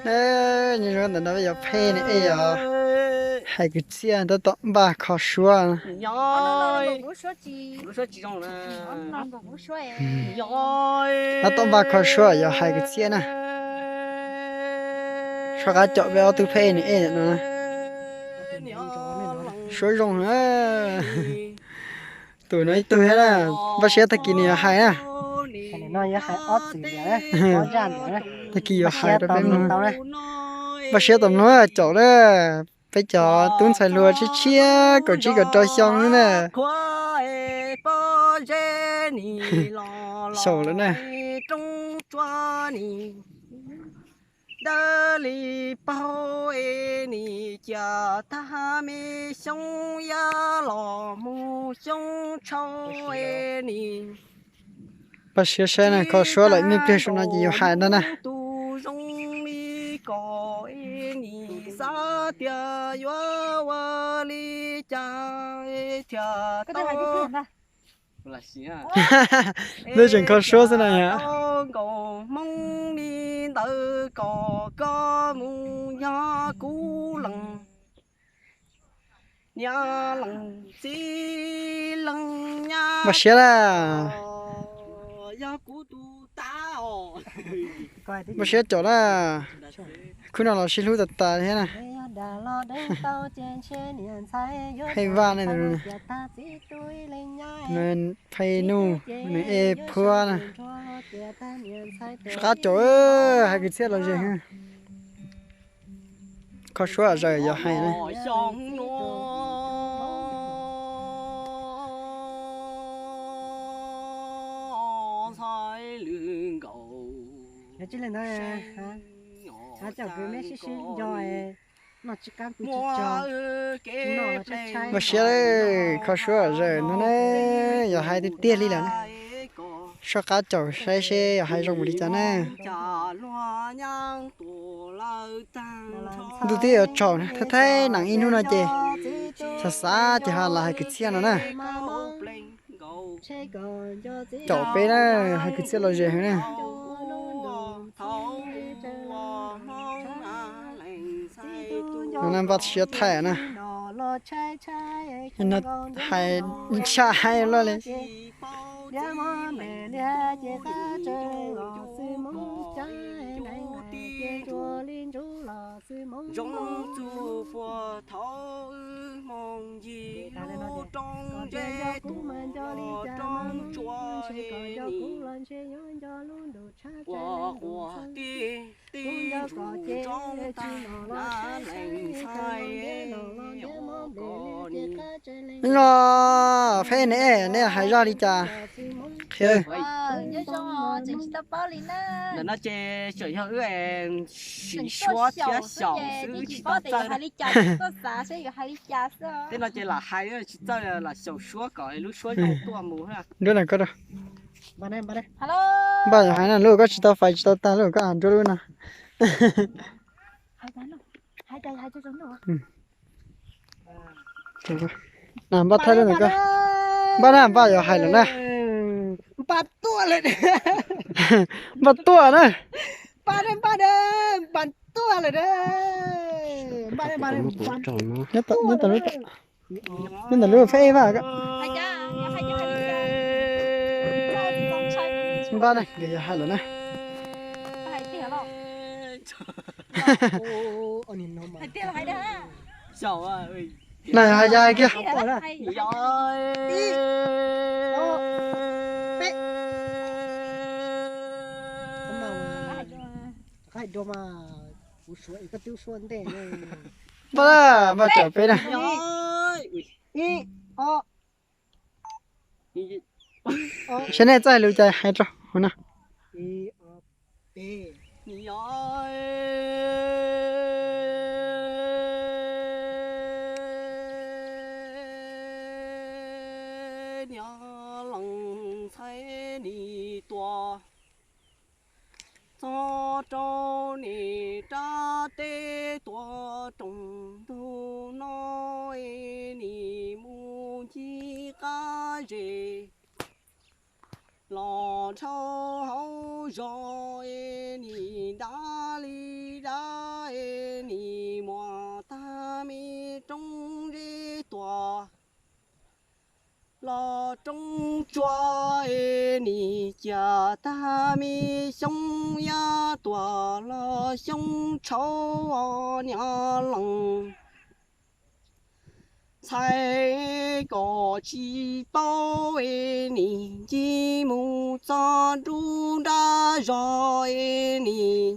Nyob zoo ntawm no peb yuav pheej ne, ej yog hais kwv txhiaj tab tom npaj kho suab. Tab tom npaj kho suab yog hais kwv txhiaj na. Soj qab caum peb ob tug pheej ne, ej ntawm no. Suab zoo na. Tus no ib tug thiab na. Npaj siab tag kis nws yuav hais na. Tag kis yuav hais rau peb mloog. Npaj siab tau mloog caum na. Peb cov tub ntxhais hluas tshiab tshiab kaum tsib kaum rau xyoo na. Xyaum lawm na. Dawb li paug es nim ciam tag me xyoob, yaj los mus xyoob tshau es nim. Npaj siab saib na, kho suab lawm me pliag saum no ces yuav hais ntag na. Tus zoo li kom es nim xav tias yuav ua li cas thiaj tau. Lub tseem kho suab xwb na yom. Nkaus hmoob li ntawd kom koj mus yog kuv leej. Niam leej txiv leej nyab. Npaj siab lawm. Yog kuv tus tav os. Npaj siab caum lawm. Khub no los sib hlub tas tas thiab na. Phej Vaj ne, phej Nuj, nws ej Phuab na. Soj qab caum, hais kwv txhiaj los ze. Kho suab zaws yog hais na. Npaj siab, kho suab zaws no na, yog hais tiag tiag li lawm na. Soj qab caum saib seb yog hais zoo mus li cas na. Ntuj twb yuav tsaus na, thaij thaij nees ib hnub no ces xav xav ces ho los hais kwv txhiaj no na. Caum peb na, hais kwv txhiaj los ze heev na. No na npaj siab thaij na. No hais tshaj hais loj li. Zoo txug puag thaum wb moog yig lub roob zeb tuam los roob tsua nim, quas quas tij tij ntsuj roob tag na, leej ntxhais os ko ni. Nyob, Pheb ne, neb hais zaj li cas? Qhia. Ntawm no ces tseem yog wb siv suab thiab xyaum xwb, wb tsis tau txawj. Tej no ces lam hais tsis txawj, lam xyaum suab kom lub suab zoo tuaj mus. Nruab no koj, npaj yog hais na, lub koj tsis tau fais tsis tau tag, lub koj nruab lub no. Npaj thaij lub ntawm koj. Npaj na, npaj yog hais lawm na. Npaj tuaj lawm. Npaj tuaj na. Npaj tuaj lawm. Nyob tau lub, nyob ntawm lub Pheb Vaj. Npaj na, yog hais lawm na. Na yog hais kiag. Npaj, npaj caum peb na. Saib nej txawj hais lus cas hais rau hauv no. Niam leej ntxhais nim tuaj txog rau nim rab teb tuaj rooj ntug no, nim mus ncig qab zes los dhau hauv zos, nim dab li dab Los roob tsua es nim ciam tag me xyoob yaj tuam los xyoob tshauv niam lees. Ntxhais kom tsis paub es nim ncig mus txog nruab nrab zos es nim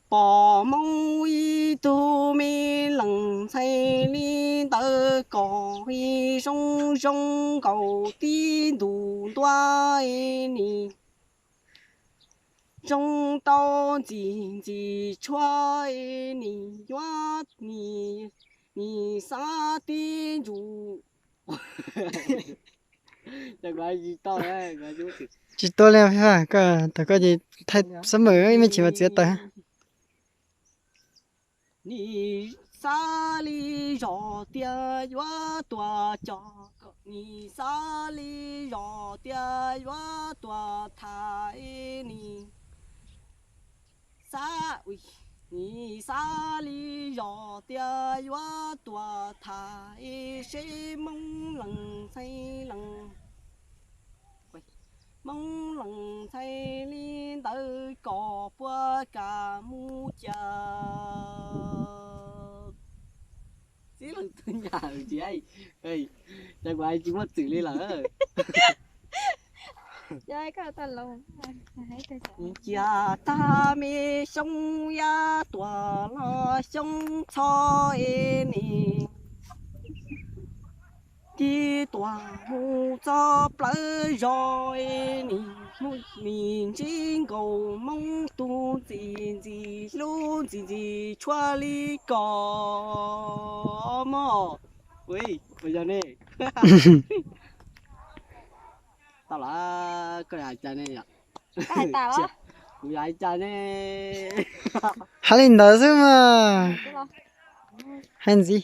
pom Hmoob ib tug me leej ntxhais li ntawd kom ib zoo zoo nkaus tib ntus ntua es nim zoo tau ntxim ntxim tshuav es nim yuav nim xav tib ntsum. Tsis tau li, koj thaum koj ces thaij xab mawm ib me chim mas txiav tawm. Nim xav li zos tias yuav tuaj cog, nim xav li zos tias yuav tuaj tham es nim xav, nim xav li zos tias yuav tuaj tham es seb Hmoob leej ntxhais leej, Hmoob leej ntxhais li ntawd kom puas kam mus cas. Txib leej twg nyam tsis, cas kuv hais tsis muaj txwm li lawm. Cia tag me xyoob yaj tuam los xyoob txho es nim ci tuam mus txog plawv zos es nim, nim ntsib nkaus Hmoob tus ntxim ntxim hlub ntxim ntxim tshuav li ko mog. Ua yog ne, tau lawm, koj hais cas ne? Kuv hais cas ne? Hais li ntawd xwb mas. Hais ntxiv.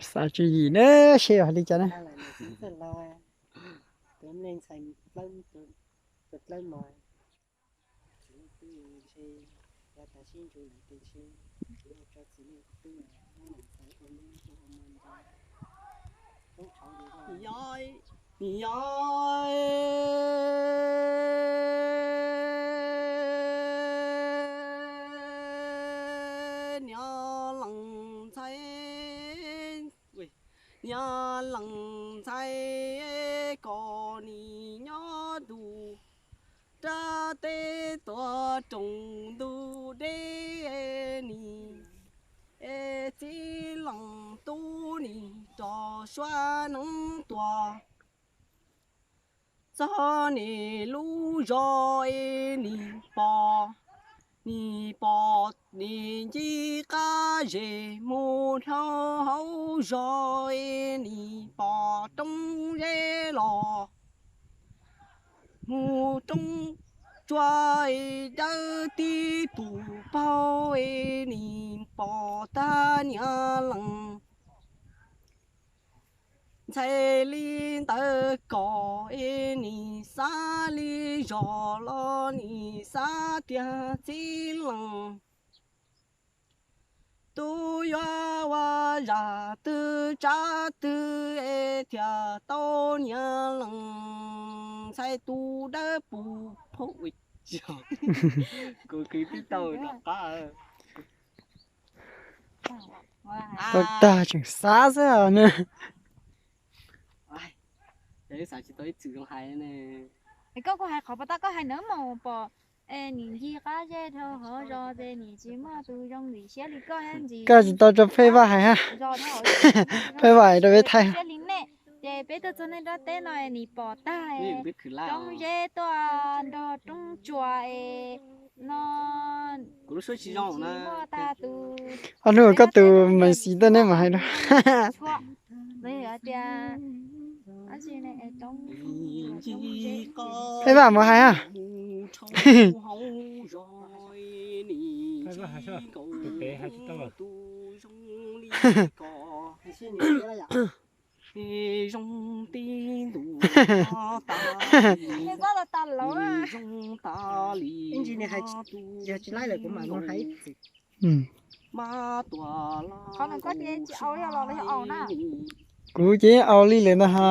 Xav tswv yim na, seb hais li cas na. Yog niam leej ntxhais, niam leej ntxhais kom nim nyob ntuj rau teb tuaj rooj ntug deb nim, es txib leej tub nim rau suav neeb tuaj txog nim lub zos es nim pom, nim pom nim ncig qab zes mus dhau hauv zos es nim pom roob zeb los mus roob tsua es dawb tib tus paug es nim pom tag niam leej ntxhais li ntawd kom es nim xav li zos los nim xav tias txib leej tub yuav ua zaj twg tsab twg es thiaj tau niam leej ntxhais tus dawb paug. Kuv khwv tib tau rov qab. Tau tag tseem xav xwb ne. Xav tsis tau ib txwm zoo hais ne. Koj kuj hais qhov pom tag koj hais na mas pom, nim ncig qab zej dhau hauv zos ces nim tsis muaj tus zoo ntxim siab li koj thiab ntxim. Koj tsis tau rau Phej Vaj hais ha. Phej Vaj hais rau peb thaij. Siab li nej. Ces peb tuaj txog nej nruab teb no nim pom tag roob zeb tuaj nrog roob tsua es no. Kuv lub suab tsis zoo na. Ob hnub koj tus meej xis tuaj neb mam hais rau. Tias Phej Vaj mus hais ha. Zoo tib ntus tas li, zoo tas li, yog tsis laib lawm kuv mam mus hais txiv. Mas tuaj los, kuv ces au li lawm ntag ha.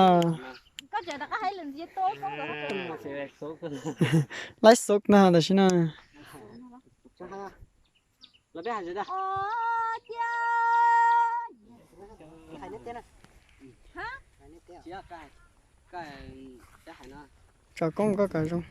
Laib xauv ntag tam sim no. Tsom koob koj kom zoo.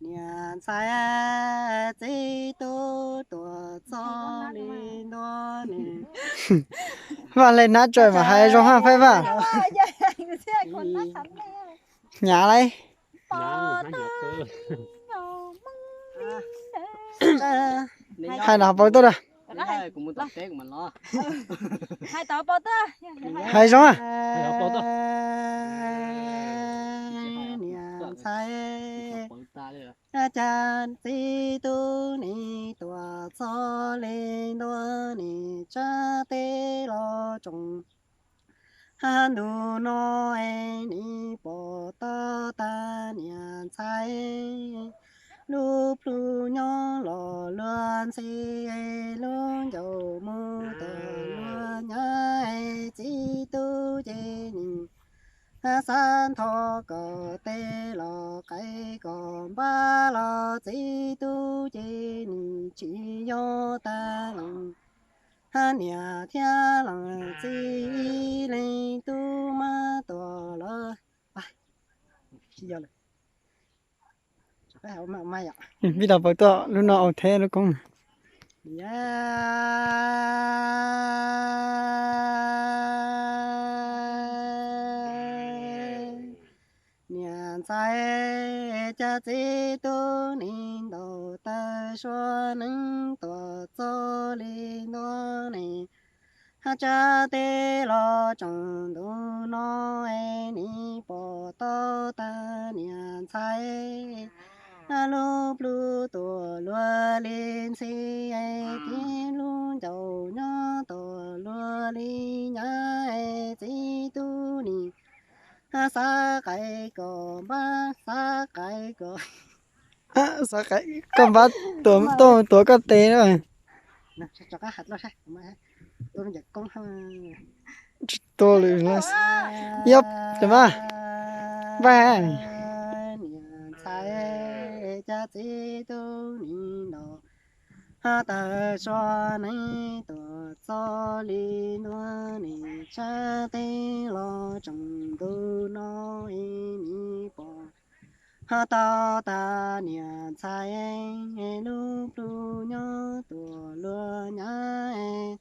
Niam ntxhais, txiv tub tuaj txog li ntua ne. Vaj le nab tsuas mas hais zoo haj faib vaj. Hnyav lauj. Hais no pau tuaj da. Hais zoo a. Niam ntxhais, cas txiv tub nim tuaj txog li ntua nim tsab teb los tsoom hab ntu no es nim pom tau tas niam ntxhais lub plhu nyob los luag ntxhi lub ncaus mus tom luag nyab txiv tub ces nim xav nthos kom tej los qe kom npab los txiv tub ces nim tsis yog tas leej hab niam thiab leej txiv ib leeg tub mab tuaj los. Vij Dam Pawg tuaj lub no au thiab lub koob. Niam ntxhais, cas txiv tub nim ntaus taw sua neeb tuaj txog li ntua ne. Hab tsab teb los tsoom ntu no es nim pom tau tas niam ntxhais lub plhu tuaj luag li ntxhi es tib lub ncaus nyob tuaj luag li nyab es txiv tub nim xav qe kom npab xav qe kom xav qe koj npab tuaj tuav koj tes na. Tsis tuav lwm los yob tes mas npaj. Niam ntxhais, cas txiv tub nim ntaus hab taw sua neeb tuaj txog li ntua nim tsab teb los tsoom ntu no es nim pom hab tau tas niam ntxhais lub plhu nyob tuaj luag nyab.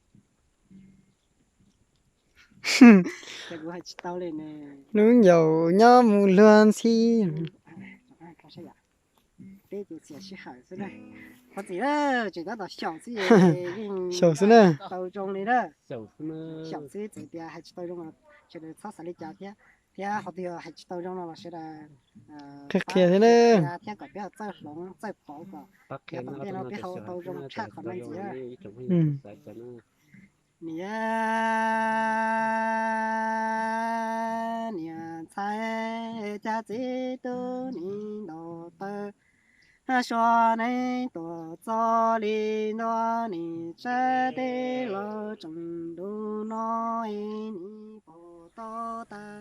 Lub ncaus nyob mus luag ntxhi. Peb ces txiav sij hawm xwb na. Qhov txiv, tseem tab tom xyaum xwb, xyaum xwb na. Tau zoo li na. Xyaum xwb txawm tias hais tsis tau zoo los sawv daws txhob xav li cas thiab, thiab qhov twg hais tsis tau zoo no los sawv daws qhia qhia thiab na, thiab kom peb ho txawj hloov txawj pauv kom yav tom ntej no peb ho ua tau zoo tshaj qhov no ntxiv. Niam, niam ntxhais, cas txiv tub nim ntaus taw sua neeb tuaj txog li ntua nim tsab teb los tsoom ntu no es nim pom tau tas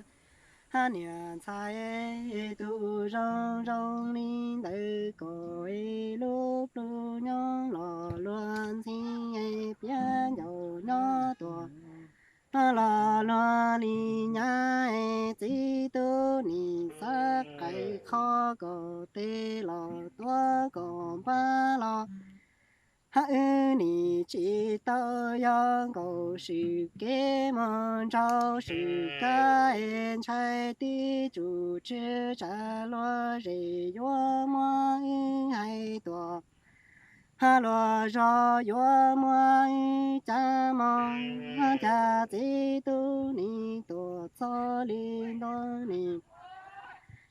hab niam ntxhais tus zoo zoo li ntawd kom es lub plhu nyob los luag ntxhi es piab ncaus nyob tuaj los luag li nyab es txiv tub nim xav qais qho kom tes los tuav kom npab los hab wb nim tsis tau yog nkaus swm kev mus nraug swm kab es ntshai tib tsuj tswv tsam luag zes yuav muab wb hais tuaj hab luag zog yuav muab wb cab mus, cas txiv tub nim tuaj txog li ntua nim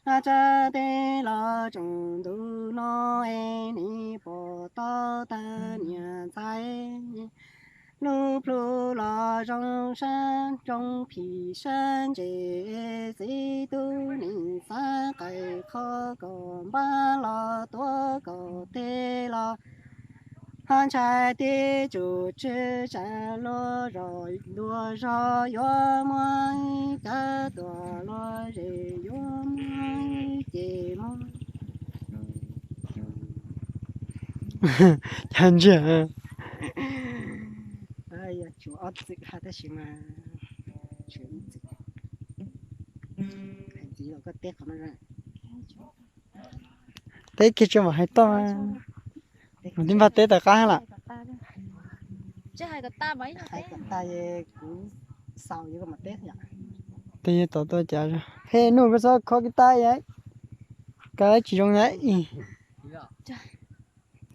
tsab teb los tsoom ntu no es nim pom tau tag niam ntxhais. Lub plhu los zoo sab zoo phim sab ntses, txiv tub nim xav qais qhov kom npab los tuav kom teg los ho ntshai tib tsum tsw tsam luag zos luag zog yuav muab cab tuam luag zes yuav muab ces muab. Cas ntsiag. Yog tshuav ob txwm hais tab sis mas tshuav ib txwm. Hais ntxiv los koj teb qhov no. Teb kiag tsis mam hais toj. Mas tib npaj teb tawm qab lawm. Hais kom tag kuv xaus yuav kom mam teb. Tej yog tom tuaj cas. Phem nuj koj txhob kho kiv tas yam. Kaw tsis zoo yam.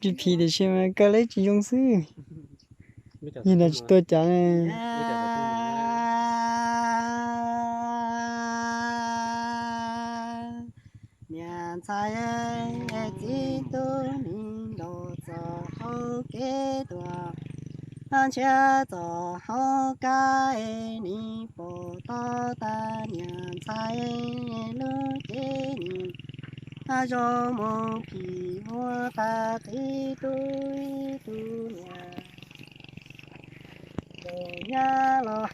Tsis phim tiam sis mas kaw leb tsis zoo xwb. Yog ntawd tsis tuaj cas. Niam ntxhais, txiv tub nim nrog txog hauv kev tuaj, ntshiab txog hauv kab es nim pom tau tag niam ntxhais lub cev nim zoo mus phim ua tag txiv tub ib tug niam tus nyab los.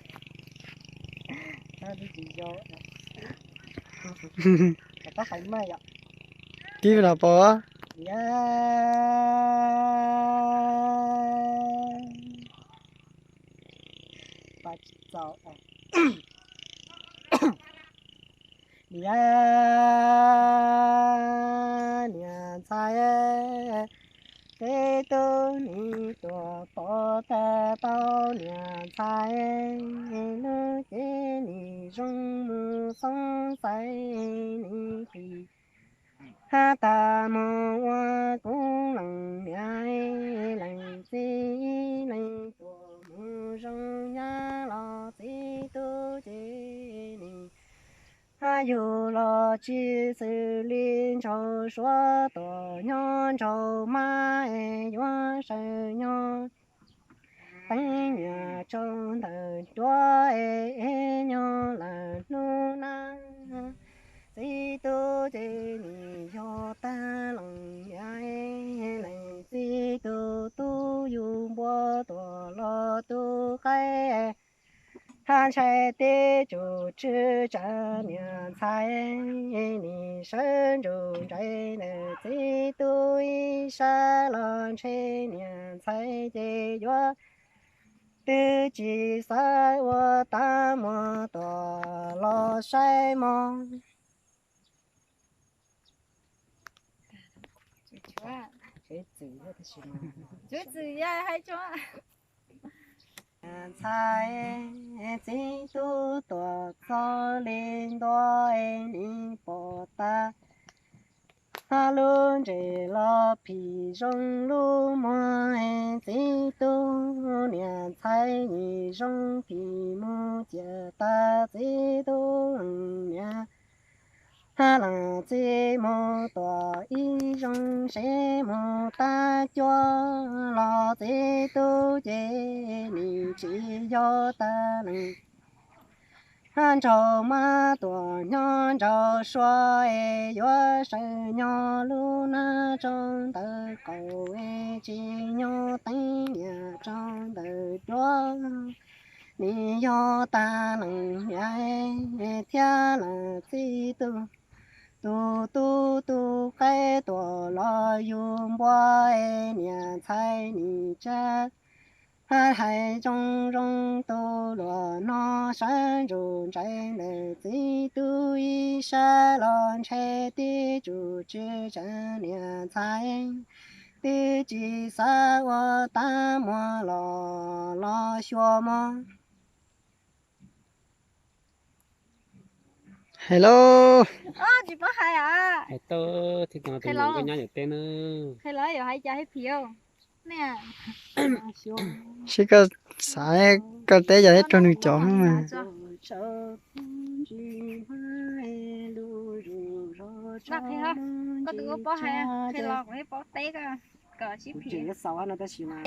Tsis yog, tsis hais mas yom. Tib los pom. Yog, pab tsis txaus. Niam, niam ntxhais, txiv tub nim tuaj pom tag tau niam ntxhais lub cev nim zoo mus xoob xais nim phim hab tag mus ua kuv leej niam leej txiv, leej tuaj mus zoo nyab los txiv tub ces nim hab yug los tsis xws li nraug suav tuaj nyob nraug mab es yuav sawv nyob. Teeb niam rau ntawm duav es nyob lawm hnub nab, txiv tub ces nim yog tag leej niam leej txiv, tus tub yug npua tuaj los tus qaib hab ntshai tib tsum tsw tsam niam ntxhais, nim sawv ntsug ntsais ntawm txiv tub ib sab los ntshe niam ntxhais ces yuav twb tsis xav ua tag muag tuaj los saib mog. Ntxhais, txiv tub tuaj txog li ntua es nim pom tag lub ntses los phim zoo lub muag, txiv tub niam ntxhais nim zoo phim mus ciam tag txiv tub niam leej txiv mus tuaj ib zoo seb mus tab cuab los txiv tub ces nim tsis yog tag leej nraug mab tuaj nyob nraug suav es yuav sawv nyob lub nab rau ntawm qaum es tsis nyob teeb niam rau ntawm duav. Nim yog tag leej niam thiab leej txiv, tus tub tus qaib tuaj los yug npua es niam ntxhais nim tsa hais zoo zoo tus luag no sawv ntsug ntsais ntawm txiv tub ib sab los ntshe tib tsum tsw tsam niam ntxhais twb tsis xav ua tag muag los los xyuas mog. Hais lauj. Tsis paub hais. Hais tau, tib no tus nyab yuav teb na. Qhia los yuav hais cas hais phim. Seb koj xav koj teb yog teb raug nws cov mas. Koj tus ua paub hais, qhia los kuv thiaj paub teb koj kom sib phim.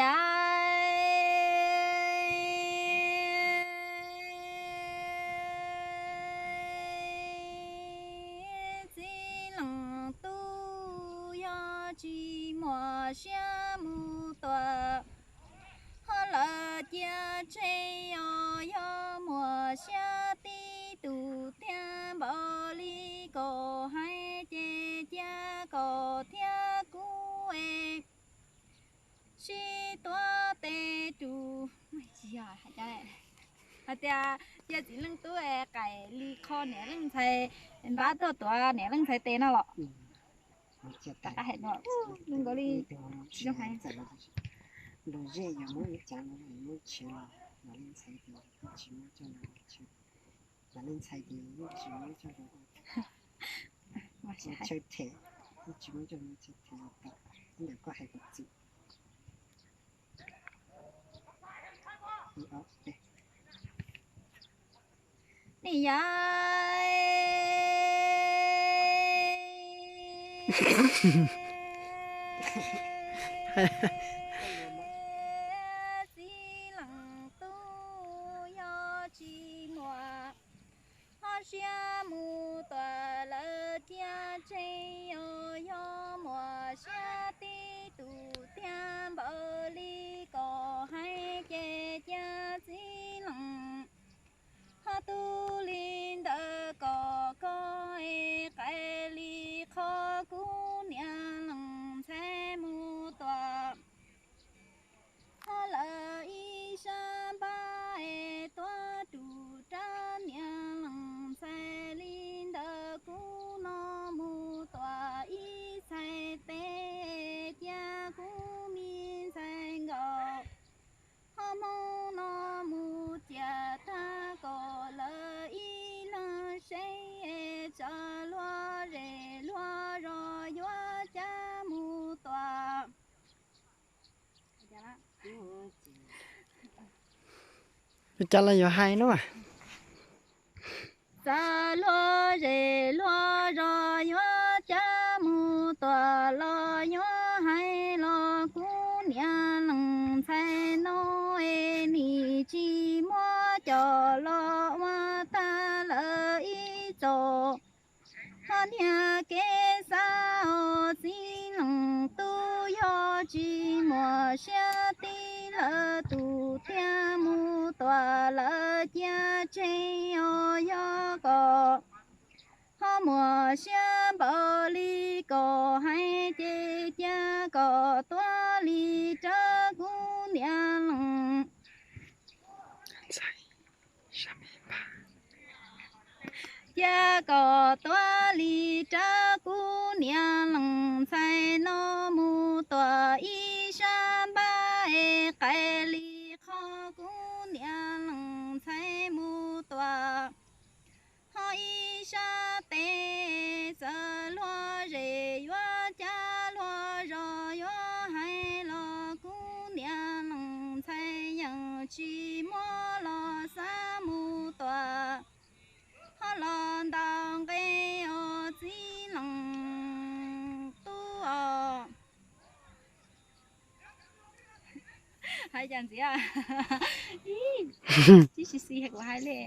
Yav txiv leej tub yog tsis muaj siab mus tuam, ho lawv cia tseg os, yog muaj siab tib tug thiab npaum li kom hais ces cia kom thiab kuv es sib tuav tes rus. Hais tias cia txiv leej tub es qaim li qho niam leej ntxhais npab tuaj tuav niam leej ntxhais tes no los. Nkaus li zoo hais. Lus zej yog muab ib cav no muab tshiav los, mas leej ntxhais ces tsis muab coj los, mas leej ntxhais ces yeej tsis muab coj los, chaw them, yeej tsis muab coj los chaw them los tom, ib ntawm koj hais kom txwm. Ni yam txiv leej tub yog tsis muaj ho siab mus tuam, lawv cia tseg os, yog muaj siab tib tug thiab npaum li kom hais ces cia txiv leej ho tu li ntawd kom koj es qaim li qho kuv niam leej ntxhais mus tuam. Ho lawv ib sab npab es tuav rus rab niam leej ntxhais li ntawd kuv no mus tuam ib txhais tes cia kuv me ntxhais nkaus. Ho hmo no mus ciam tag kom lawv ib leeg seb es txawm luag zem luag zos yuav cab mus tuam. Cas los yuav hais no. Txawm luag zem luag zos yuav cab mus tuam los yuav hais los kuv niam leej ntxhais no es nim tsis muab coj los ua tag lawm ib txoj. Ho niag kev xav os txiv leej tub yog tsis muaj siab tib lawv tus thiab mus tuam lawv cia tseg os yog kom ho muaj siab npaum li kom hais ces cia kom tuav li rab kuv niam leej cia kom tuav li rab kuv niam leej ntxhais no mus tuam ib sab npab es qaim li qho kuv niam leej ntxhais mus tuam. Ho ib sab tes txawm luag zem yuav cab luag zos yuav hais los kuv niam leej ntxhais yeej tsis muab los xav mus tuam. Ho los ntaus nqe os txiv leej tub os. Hais cas ntxiv? Tib si xis hais kuv hais li.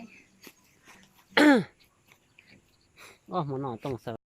Hmo no tooj xaws.